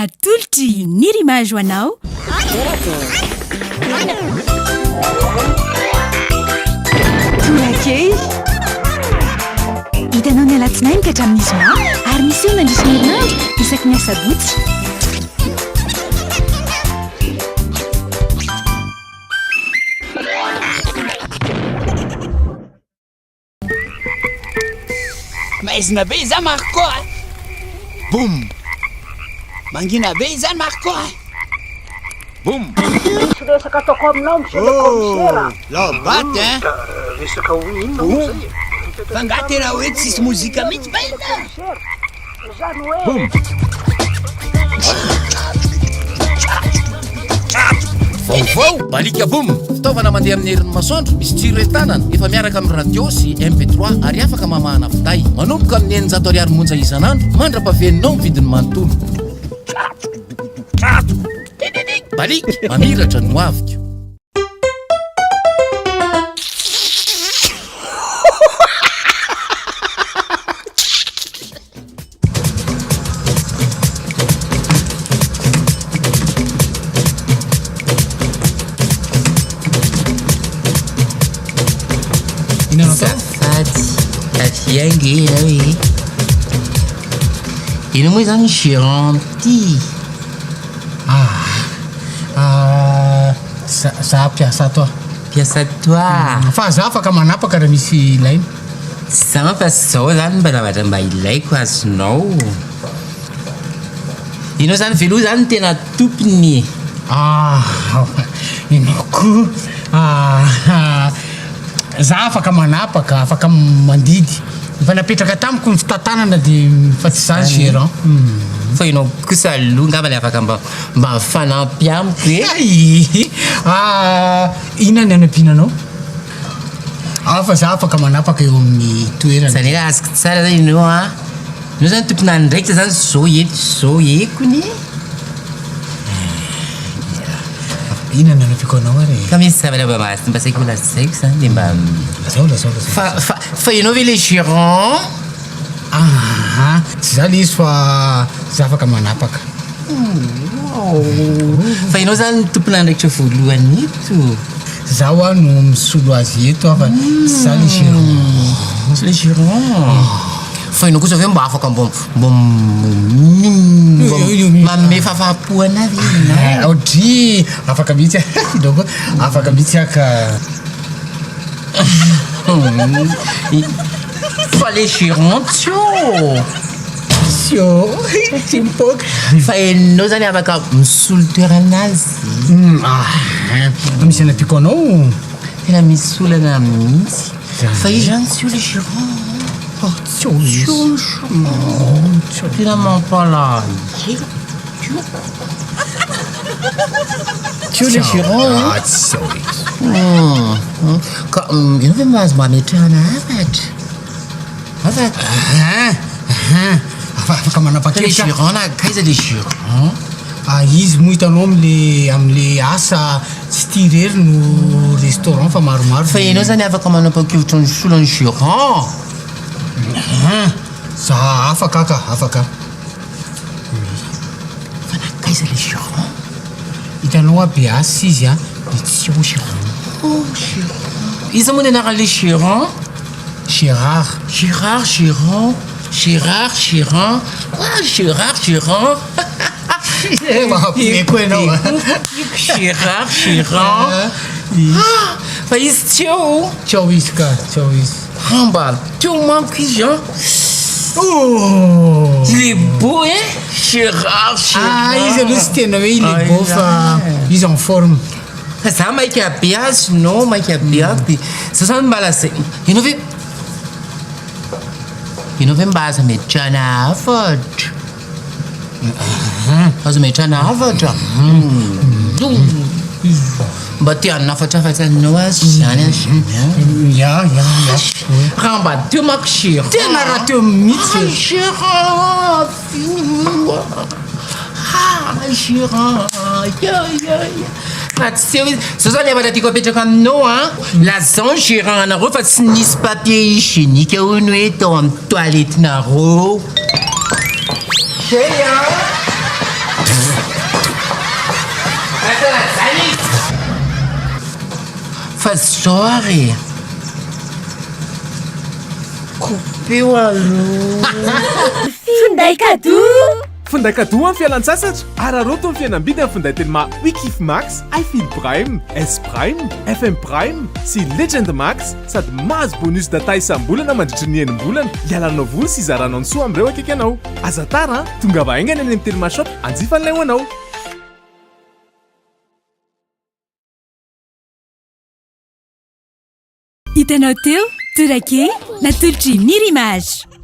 Atolotry Nirimage ho anao. Torakely. Hitanao ny alatsinainy ka hatramin'ny zoma ary miseho mandritra ny herinandro isaky ny asabotsy. Maizina be izany Marco a! Boum! Mangina be izany Marco a! Boum! Misy resaka ataoko aminao monsieur le commissaire a! Oh! Laobaty hein! Resaka ho inona moa zay e? Fa nga tena hoe tsisy mozika mihitsy va ina? Izany hoe. Boum! Vaovao! Balika Boom! Fitaovana mandeha amin'ny herin'ny masoandro, misy jiro entanana, efa miaraka amin'ny radio sy MP3 ary afaka mamahana finday. Manomboka amin'ny 600 ariary monja isan'andro, mandra-pahaveninao ny vidiny manontolo. Baliaka, mamiratra ny hoaviko. Azafady, avia ange ianao e. Ianao moa izany gérant ty? Ah, za, za mpiasa ato aho. Mpiasa ato ah. Fa za afaka manapaka raha misy ilaina. Tsy zany fa zao zany mba zavatra mba ilaiko azonao. Ianao zany veloha zany no tena tompony e. Ah, ianao koa. Ah, za afaka manapaka, afaka mandidy. Efa napetraka tamiko ny fitantanana dia fa tsy za ny gérant. Fa ianao kosa aloha ngambany afaka mba mba mifanampy amiko e. Hay! Ah, inona ny hanampiana anao? Ah, fa za afaka manapaka eo amin'ny toerana. Zany hoe azoko tsara zany ianao an. Ianao zany tompon'andraikitra zany zao eto zao ekony. Inona no hanampiako anao ary e? Fa misy zavatra mba mba saika ho lazaiko zany dia mba. Lazao, lazao, lazao. Fa fa fa ianao ve le gérant? Aha, tsy za le izy fa za afaka manapaka. Fa ianao zany no tompon'andraikitra voalohany eto? Za hoa no misolo azy eto aho fa tsy za le gérant. Tsy le gérant. Fa ianao kosa ve mba afaka mba mba manome fahafaham-po anah ve ianao? Audrey, afaka mihitsy aho, ianao koa afaka mihitsy aho ka. Fa le gérant tsy eo. Tsy eo, tsy mipoaka. Fa ianao zany afaka misolo toerana azy. Ah, misy anampiako anao. Tena misy olana mihitsy. Fa izy zany tsy eo le gérant. Ah, tsy eo izy. Tsy eo le gérant. Tena mampalahelo. Tsy eo le gérant an. Ah, tsy eo izy. Ka ianao ve mahazo mametrahana hafatra? Hafatra? Hein, hein, afaka manapa-kevitra. Le gérant nankaiza le gérant? Ah, izy moa hitanao amle amle asa tsy ity irery no restaurant fa maromaro. Fa ianao zany afaka manapa-kevitra nisolo an'i gérant? Hein, za afaka ka, afaka. Fa nankaiza le gérant? Hitanao hoa be asa izy an, de tsy eo gérant. Oh gérant. Iza moa ny anaran'le gérant? Gérard. Gérard, gérant, Gérard, gérant, ah Gérard, gérant. Mampiomehy koa ianao a. Gérard, gérant. Ah, fa izy tsy eo. Tsy ao izy ka, tsy ao izy. Hamba teo manko izy an. Oh! Il est beau hein? Gérard, Gérard. Ah, izy aloha tsy tena hoe il est beau fa izy en forme. Fa za maika be azy non, maika be azy de za zany mba lazai- ianao ve ianao ve mba azo ametrahana hafatra? Azo ametrahana hafatra? Mba te hanafatrafatsy anao azy zany aho zany an. Ya, ya, ya. Raha mba teo manko Gérard. Tena raha teo mihitsy. Ah Gérard, ah Gérard, ya ya ya. Fa tsy teo izy. Zao zany hafatra tiako apetraka aminao an, lazao ny gérant anareo fa tsy nisy papier hygiénique hono hoe tao amin'ny toilette-nareo. Zay an! Zany izy. Fa zao ary e. Coupeo aloha. Finday cadeau! Finday cadeau amin'ny fialan-tsasatra! Araraoty ny fihenam-bidy amin'ny finday Telma Wikif Max, iFeel Prime, S Prime, FM Prime sy Legend Max sady mahazo bonus data isam-bolana mandritry ny enim-bolana hialanao voly sy hizaranao ny soa amin'ireo akaiky anao. Aza tara an! Tongava haingana eny amin'ny Telma Shop hanjifa an'ilay ho anao! Hitanao teo, Torake, natolotr'i Mirimage.